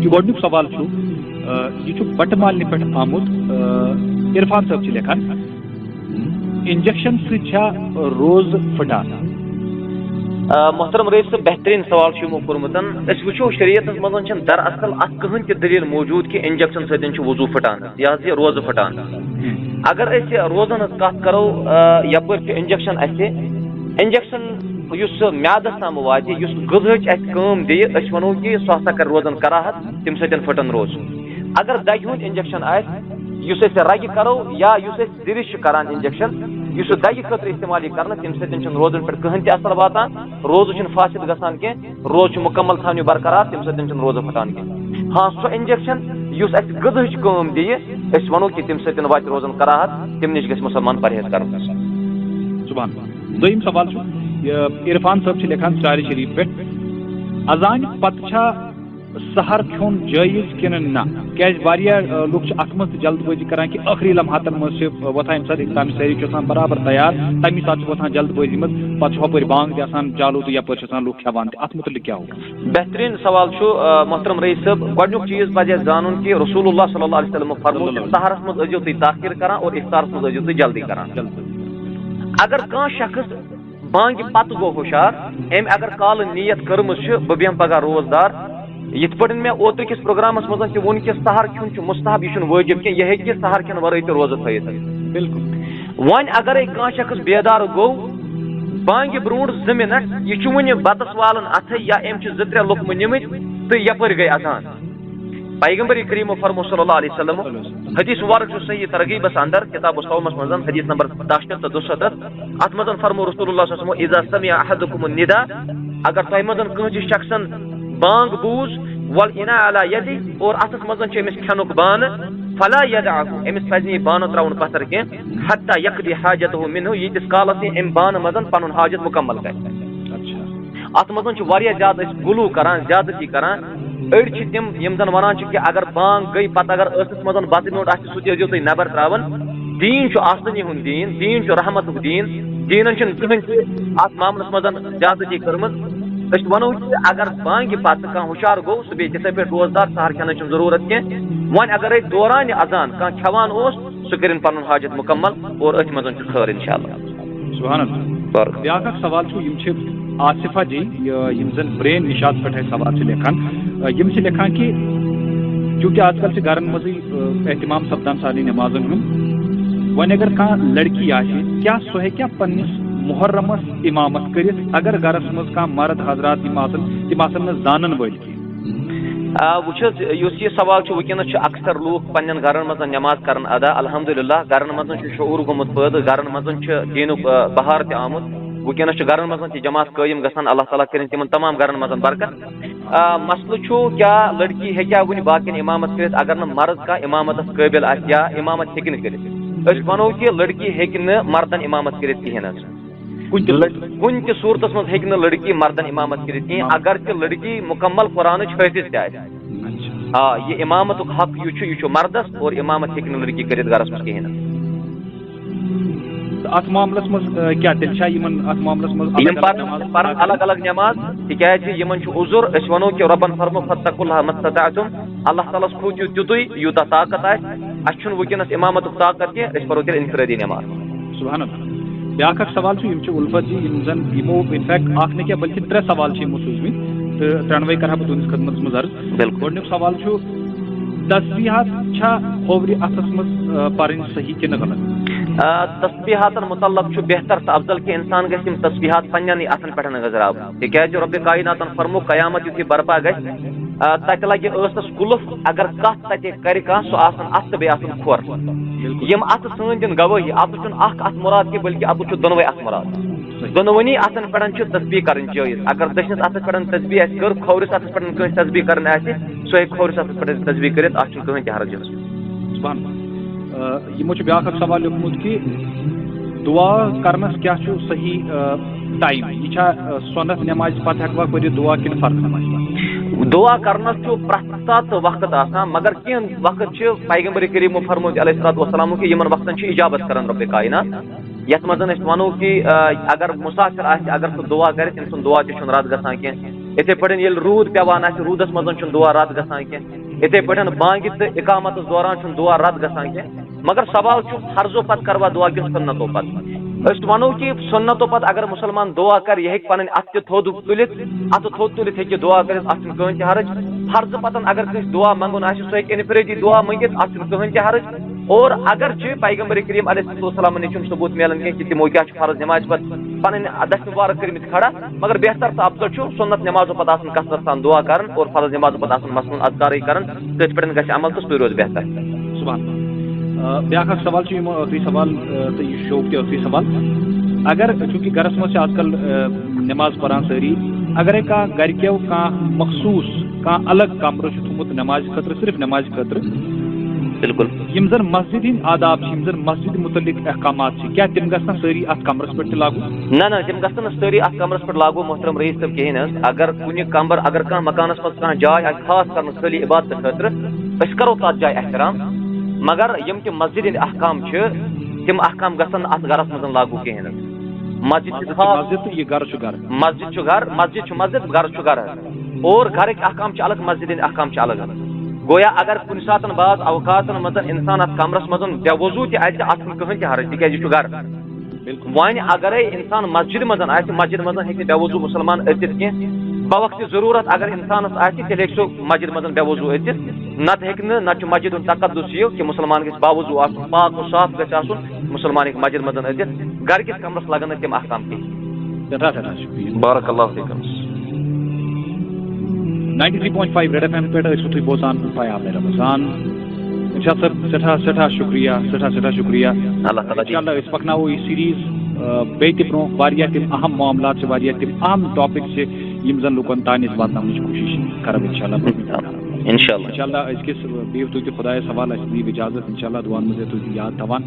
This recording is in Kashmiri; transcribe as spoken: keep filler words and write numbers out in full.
یہِ گۄڈٕنیُک سوال چھُ، آ، یہِ چھُ بٹہٕ مالنہِ پٮ۪ٹھ آمُت۔ آ، عرفان صٲب چھِ لیکھان، انجیکشن سۭتۍ چھا روزٕ پھٕٹان؟ آ، محترم رئیس صٲب، بہترین سوال چھُ یِمو کوٚرمُت۔ أسۍ وٕچھو، شریعتس منٛز چھنہٕ دراصل اتھ کٕہٕنۍ تہِ دلیل موجود کہِ انجیکشن سۭتۍ چھُ وضو پھٕٹان، یہِ حظ یہِ روزٕ پھٕٹان۔ اگر أسۍ روزن ہٕنٛز کتھ کرو، آ، یپٲرۍ چھُ انجیکشن اسہِ، انجیکشن یُس سُہ میادس تام واتہِ، یُس غذہٕچ اسہِ کٲم دِیہِ، أسۍ ونو کہِ سُہ ہسا کرِ روزن کراہت، تمہِ سۭتۍ پھٕٹن روزٕ۔ اگر دگہِ ہُنٛد انجیکشن آسہِ، یُس أسۍ رگہِ کرو یا یُس أسۍ زِرِش چھِ کران انجیکشن، یُس سُہ دگہِ خٲطرٕ استعمال یہِ کرنہٕ، تمہِ سۭتۍ چھُنہٕ روزن پٮ۪ٹھ کٕہٕنۍ تہِ اثر واتان، روزٕ چھُنہٕ فاسد گژھان کینٛہہ، روزٕ چھُ مکمل تھاونہِ برقرار، تمہِ سۭتۍ چھُنہٕ روزٕ پھٹان کینٛہہ۔ ہاں، سُہ انجیکشن یُس اسہِ غذہٕچ کٲم دِیہِ، أسۍ ونو کہِ تمہِ سۭتۍ واتہِ روزن کراہت، تمہِ نِش گژھِ مسلمان پرہیز کرُن۔ سبحان اللہ۔ دوٚیِم سوال چھُ، یہِ عرفان صٲب چھِ لیکھان ژرارِ شریف پٮ۪ٹھ، اذانہِ پتہٕ چھا سحر کھیوٚن جٲیز کِنہٕ نہ؟ کیازِ واریاہ، آ، لُکھ چھِ اتھ منٛز تہِ جلد بٲزی کران کہِ ٲخری لمحاتن منٛز چھِ وۄتھان، ییٚمہِ ساتہٕ اختام سحری چھُ آسان برابر تیار، تمی ساتہٕ چھِ وۄتھان جلد بٲزی منٛز، پتہٕ چھُ ہۄپٲرۍ بانگ تہِ آسان چالو تہٕ یپٲرۍ چھِ آسان لُکھ کھٮ۪وان تہِ۔ اتھ متعلق کیٛاہ ہوگا؟ بہترین سوال چھُ، آ، محترم رئیس صٲب۔ گۄڈٕنیُک چیٖز پزِ اَسہِ زانُن کہِ رسول اللہ صلی اللہ علیہ وسلم فرموو صلی اللہ کہِ علیہ وسلم۔ سحرس منٛز ٲسۍزیو تُہۍ تاخیر کران اور افطارس منٛز ٲسۍزیو تُہۍ جلدی کران۔ جلدی۔ اگر کانٛہہ شخص بانگہِ پتہٕ گوٚو ہُشار، أمۍ اگر کالہٕ نیت کٔرمٕژ چھِ، بہٕ بیٚہمہٕ پگاہ روزدار، یِتھ پٲٹھۍ مےٚ اوترٕ کِس پروگرامس منٛز تہِ ووٚن کہِ سحر کھیوٚن چھُ مستحب، یہِ چھُنہٕ وٲجب کینٛہہ، یہِ ہیٚکہِ سحر کھٮ۪ن ورٲے تہِ روزٕ تھٲیِتھ۔ بِلکُل۔ وۄنۍ اگرے کانٛہہ شخص بیدار گوٚو بانگہِ برونٛٹھ زٕ منٹ، یہِ چھُ وُنہِ بتس والان اتھے یا أمۍ چھِ زٕ ترٛےٚ لقمہٕ نِمٕتۍ تہٕ یپٲرۍ گٔے اذان۔ پیغمبر کریم فرمو صلی اللہ علیہ وسلم، حدیث مبارک چھُ صحیح ترغیبس اندر، کتاب الصومس منٛز، حدیث نمبر دَہ شیٚتھ تہٕ دُسَتتھ۔ اتھ منٛز فرمو رسول اللہ صلی اللہ علیہ وسلم، اذا سمع احدکم النداء، اگر تۄہہِ منٛز کٲنٛسہِ شخصن بانگ بوٗز، والاناء علی یدہ، اور اتھس منٛز چھُ أمِس کھٮ۪نُک بانہٕ، فلا یدعہ، أمِس پزِ نہٕ یہِ بانہٕ ترٛاوُن پتھر کینٛہہ، حتی یقضی حاجتہ منہ، ییٖتِس کالس یہِ امہِ بانہٕ منٛز پنُن حاجت مکمل کرِ۔ اچھا۔ اتھ منٛز چھُ واریاہ زیادٕ أسۍ غلو کران، زیادتی کران۔ أڑۍ چھِ تِم یِم زن ونان چھِ کہِ اگر بانگ گٔے، پتہٕ اگر ٲسس منٛز بتہٕ میوٚنٛڈ آسہِ، سُہ تہِ ٲسۍزیو تُہۍ نٮ۪بر ترٛاوان۔ دیٖن چھُ آسٲنی ہُنٛد دیٖن، دیٖن چھُ رحمتُک دیٖن۔ دیٖنن چھُنہٕ کٕہٕنۍ تہِ اتھ معاملس منٛز زیادتی کٔرمٕژ۔ أسۍ ونو کہِ اگر بانگہِ پتہٕ کانٛہہ ہُشار گوٚو، سُہ بیٚہہِ تِتھے پٲٹھۍ روزدار، سحر کھٮ۪نٕچ چھُنہٕ ضروٗرت کینٛہہ۔ وۄنۍ اگرے دورانہِ اذان کانٛہہ کھٮ۪وان اوس، سُہ کٔرِن پنُن حاجت مکمل اور أتھۍ منٛز چھُ خٲر انشاءاللہ۔ سبحان اللہ۔ بارک۔ بیاکھ اکھ سوال چھُ، یِم چھِ آصفہ جی، یہِ، یِم زن برین نشاط پٮ۪ٹھ اَسہِ سوال چھِ لیکھان، آ، یِم چھِ لیکھان کہِ چونکہ آز کل چھِ گرن منٛزٕے، آ، اہتمام سپدان سارنٕے نمازن ہُنٛد، وۄنۍ اگر کانٛہہ لڑکی آسہِ، کیٛاہ سۄ ہیٚکیٛاہ پننِس محرمس امامت کٔرِتھ، اگر گرس منٛز کانٛہہ مرد حضرات یِم آسن، تِم آسن نہٕ زانن وٲلۍ کینٛہہ؟ آ، وٕچھ حظ، یُس یہِ سوال چھُ، وٕنکیٚنَس چھِ اکثر لوٗکھ پننٮ۪ن گرن منٛز نٮ۪ماز کران ادا، الحمدللہ، گرن منٛز چھُ شعوٗر گوٚمُت پٲدٕ، گرن منٛز چھُ دیٖنُک، آ، بہار تہِ آمُت۔ وٕنکیٚنَس چھُ گرن منٛز تہِ جماعت قٲیِم گژھان، اللہ تعالیٰ کٔرِنۍ تِمن تمام گرن منٛز برکت۔ آ، مسلہٕ چھُ، کیٛاہ لڑکی ہیٚکیٛاہ وُنہِ باقین امامت کٔرِتھ، اگر نہٕ مرد کانٛہہ امامتس قٲبل آسہِ یا امامت ہیٚکہِ نہٕ کٔرِتھ؟ أسۍ ونو کہِ لڑکی ہیٚکہِ نہٕ مردن امامت کٔرِتھ کِہیٖنۍ حظ۔ کُنہِ تہِ لڑ-، کُنہِ تہِ صوٗرتس منٛز ہیٚکہِ نہٕ لڑکی مردن امامت کٔرِتھ کینٛہہ، اگر تہِ لڑکی مکمل قرآنٕچ حٲفظ تہِ آسہِ۔ آ، یہِ امامتُک حق یُس چھُ، یہِ چھُ مردس، اور امامت ہیٚکہِ نہٕ لڑکی کٔرِتھ گرس منٛز کِہیٖنۍ نہٕ۔ تہٕ اتھ معاملس منٛز، آ، کیٛاہ تیٚلہِ چھا یِمن اتھ معاملس منٛز یِم الگ الگ پرن، نماز پرن ادا الگ کرٕنۍ؟ الگ نماز، تِکیازِ یِمن چھُ عذر۔ أسۍ ونو کہِ رۄبن فرمو، "فاتقوا اللہ ما استطعتم"، اللہ تعالیٰ ہس کھوٗژِو تیُتُے یوٗتاہ طاقت آسہِ۔ اسہِ چھُنہٕ وٕنکیٚنس امامتُک طاقت کینٛہہ، أسۍ پرو تیٚلہِ انفرٲدی نماز۔ سبحان اللہ۔ بیاکھ اکھ سوال چھُ، یِم چھِ الفت جی، یِم زن یِمو، in fact، اکھ نہٕ کینٛہہ بلکہِ ترٛےٚ سوال چھِ یِمو سوٗزمٕتۍ، تہٕ ترٛٮ۪نوَے کرٕ ہا بہٕ تُہنٛدِس خدمتس منٛز عرض۔ بِلکُل۔ گۄڈٕنیُک سوال چھُ، تسبیحات چھا کھوورِ اتھس منٛز، آ، پرٕنۍ صحیح کِنہٕ غلط؟ آ، تسبیحاتن متعلق چھُ بہتر تہٕ افضل کہِ انسان گژھِ یِم تسبیحات پننٮ۪نٕے اتھن پٮ۪ٹھ نظراوٕنۍ، تِکیازِ رۄبِ کایناتن فرموو، قیامت یُتھُے برپا گژھِ، آ، تتہِ لگہِ ٲسس قُلف، اگر کتھ تتہِ کرِ کانٛہہ، سُہ آسن اتھٕ تہٕ بیٚیہِ آسن کھۄر۔ یِم اتھٕ سٲنۍ دِن گوٲہی، اتھٕ چھُنہٕ اکھ اتھٕ مُراد کینٛہہ، بلکہِ اتھٕ چھُ دۄنوَے اتھٕ مُراد۔ دۄنوٕنی اتھن پٮ۪ٹھ چھِ تسبیح کرٕنۍ جٲیز۔ اگر دٔچھنِس اتھس پٮ۪ٹھ تسبیح آسہِ کٔر، کھوورِس اتھس پٮ۪ٹھ کٲنٛسہِ تسبیح کرٕنۍ آسہِ، سُہ ہیٚکہِ کھوورِس اتھس پٮ۪ٹھ تسبیح کٔرِتھ، اتھ چھُنہٕ کٕہٕنۍ تہِ حرج۔ سبحان اللہ۔ آ، یِمو چھُ بیاکھ اکھ سوال لیوٗکھمُت کہِ دُعا کرنس کیٛاہ چھُ صحیح، آ، ٹایم؟ یہِ چھا، آ، سُنت نمازِ پتہٕ ہٮ۪کوا پٔرِتھ دُعا کِنہٕ فرض نمازِ پتہٕ؟ دُعا کرنس چھُ پرٛٮ۪تھ ساتہٕ وقت آسان، مگر کینٛہہ وقت چھِ پیغمبر کریٖمو فرموومُت علیہ الصلوۃ والسلام کہِ یِمن وقتن چھِ اجابت کران رۄبِ کاینات۔ یتھ منٛز أسۍ ونو کہِ، آ، اگر مسافر آسہِ، اگر سُہ دُعا کرِ، تٔمۍ سُنٛد دُعا تہِ چھُنہٕ رد گژھان کینٛہہ۔ یِتھَے پٲٹھۍ ییٚلہِ روٗد پٮ۪وان آسہِ، روٗدَس منٛز چھُنہٕ دُعا رَد گژھان کینٛہہ۔ یِتھَے پٲٹھۍ بانگہِ تہٕ اِقامَتَس دوران چھُنہٕ دُعا رَد گژھان کینٛہہ۔ مگر سوال چھُ، فرضو پَتہٕ کَروا دُعا کِنہٕ سُنتو پَتہٕ؟ أسۍ وَنو کہِ سُنتو پَتہٕ اگر مُسلمان دُعا کَرِ، یہِ ہیٚکہِ پَنٕنۍ اَتھٕ تہِ تھوٚد تُلِتھ، اَتھٕ تھوٚد تُلِتھ ہیٚکہِ دُعا کٔرِتھ، اَتھ چھُنہٕ کٕہٕنۍ تہِ حرج۔ فرضہٕ پَتَن اگر کٲنٛسہِ دُعا منٛگُن آسہِ، سُہ ہیٚکہِ اِنفرٲدی دُعا مٔنٛگِتھ، اَتھ چھُنہٕ کٕہٕنۍ تہِ حرج۔ اور اگر چھِ پیغمبر کریم علیہ الصلوۃ والسلام نِش چھُنہٕ ثبوٗت میلان کینٛہہ کہِ تِمو کیٛاہ چھُ فرض نٮ۪مازِ پَتہٕ پَنٕنۍ دَستہِ مُبارک کٔرمٕتۍ کھڑا، مگر بہتر تہٕ افضل چھُ سُنت نٮ۪مازو پَتہٕ آسان کثرت سان دُعا کَرُن اور فرض نٮ۪مازو پَتہٕ آسان مثلاً اذکارٕے کَرُن، تٔتھۍ پٮ۪ٹھ گژھِ عمل تہٕ سُہ روزِ بہتر۔ سبحان اللہ۔ آ، بیٛاکھ اَکھ سوال چھُ یِمو ٲخری سوال، آ، تہٕ یہِ شوق تہِ ٲخری سوال۔ اگر چوٗنٛکہِ گَرَس منٛز چھِ آز کل، آ، نٮ۪ماز پَران سٲری، اگرے کانٛہہ گَرِکٮ۪و کانٛہہ مخصوٗص کانٛہہ الگ کمرٕ چھُ تھوٚمُت نٮ۪مازِ خٲطرٕ، صرف نٮ۪مازِ خٲطرٕ، بِلکُل۔ یِم زَن مسجد ہٕنٛدۍ آداب چھِ، یِم زَن مسجد مُتعلق احکامات چھِ، کیٛاہ تِم گژھن سٲری اَتھ کمرَس پٮ۪ٹھ تہِ لاگوٗ؟ نہ، نہ، تِم گژھن نہٕ سٲری اَتھ کمرَس پٮ۪ٹھ لاگوٗ، محترم رئیس صٲب، کِہیٖنۍ حظ۔ اگر کُنہِ کمرٕ، اگر کانٛہہ مکانَس منٛز کانٛہہ جاے آسہِ خاص کرنہٕ خٲلی عبادتہٕ خٲطرٕ، أسۍ کرو تَتھ جایہِ احترام۔ مگر یِم تہِ مسجد ہٕنٛدۍ احکام چھِ، تِم احکام گژھن نہٕ اَتھ گرَس منٛز لاگوٗ کِہیٖنۍ حظ۔ مسجد چھِ مسجد چھِ خاص مسجد تہٕ یہِ گرٕ چھُ گرٕ۔ مسجد چھُ گرٕ، مسجد چھُ مسجد، گرٕ چھُ گرٕ۔ اور گرٕکۍ احکام چھِ الگ، مسجد ہٕنٛدۍ احکام چھِ الگ۔ گویا اگر کُنہِ ساتہٕ بعض اوقاتن منٛز انسان اتھ کمرس منٛز بے وضو تہِ اژِ، اتھ چھُنہٕ کٕہٕنۍ تہِ حرج، تِکیازِ یہِ چھُ گرٕ۔ بِلکُل۔ وۄنۍ اگرے انسان مسجد منٛز آسہِ، مسجد منٛز ہیٚکہِ نہٕ بے وضو مسلمان أژِتھ کینٛہہ۔ بوقتِ ضروٗرت اگر انسانس آسہِ، تیٚلہِ ہیٚکہِ سُہ مسجد منٛز بے وضو أژِتھ، نتہٕ ہیٚکہِ نہٕ، نتہٕ چھُ مسجد ہُنٛد تقدس یہِ کہِ مسلمان گژھِ باوضوٗ آسُن، پاک و صاف گژھِ آسُن، مسلمان ہیٚکہِ مسجد منٛز أژِتھ، گرٕ کِس کمرس لگن نہٕ تِم احکام کینٛہہ۔ سٮ۪ٹھاہ، سٮ۪ٹھاہ شُکریہ۔ بارک اللہ فیکم۔ Ninety three point five red F M پٮ۪ٹھ ٲسِو تُہۍ بوزان پیام رمضان۔ ارشاد صٲب، سٮ۪ٹھاہ، سٮ۪ٹھاہ شُکریہ، سٮ۪ٹھاہ، سٮ۪ٹھاہ شُکریہ۔ اللہ تعالیٰ دِیِن۔ انشاءاللہ أسۍ پَکناوو یہِ سیریٖز، آ، بیٚیہِ تہِ برونٛہہ۔ واریاہ تِم اہم معاملات چھِ، واریاہ تِم اہم ٹاپک چھِ، یِم زَن لُکَن تام أسۍ واتناونٕچ کوٗشِش کَرو انشاءاللہ۔ انشاءاللہ۔ انشاءاللہ أزکِس، آ، بِہِو تُہۍ تہِ خۄدایَس حوالہٕ، اَسہِ دِیِو اِجازت، انشاءاللہ دُعاہَن منٛز یِیِو تُہۍ یاد تھاوان۔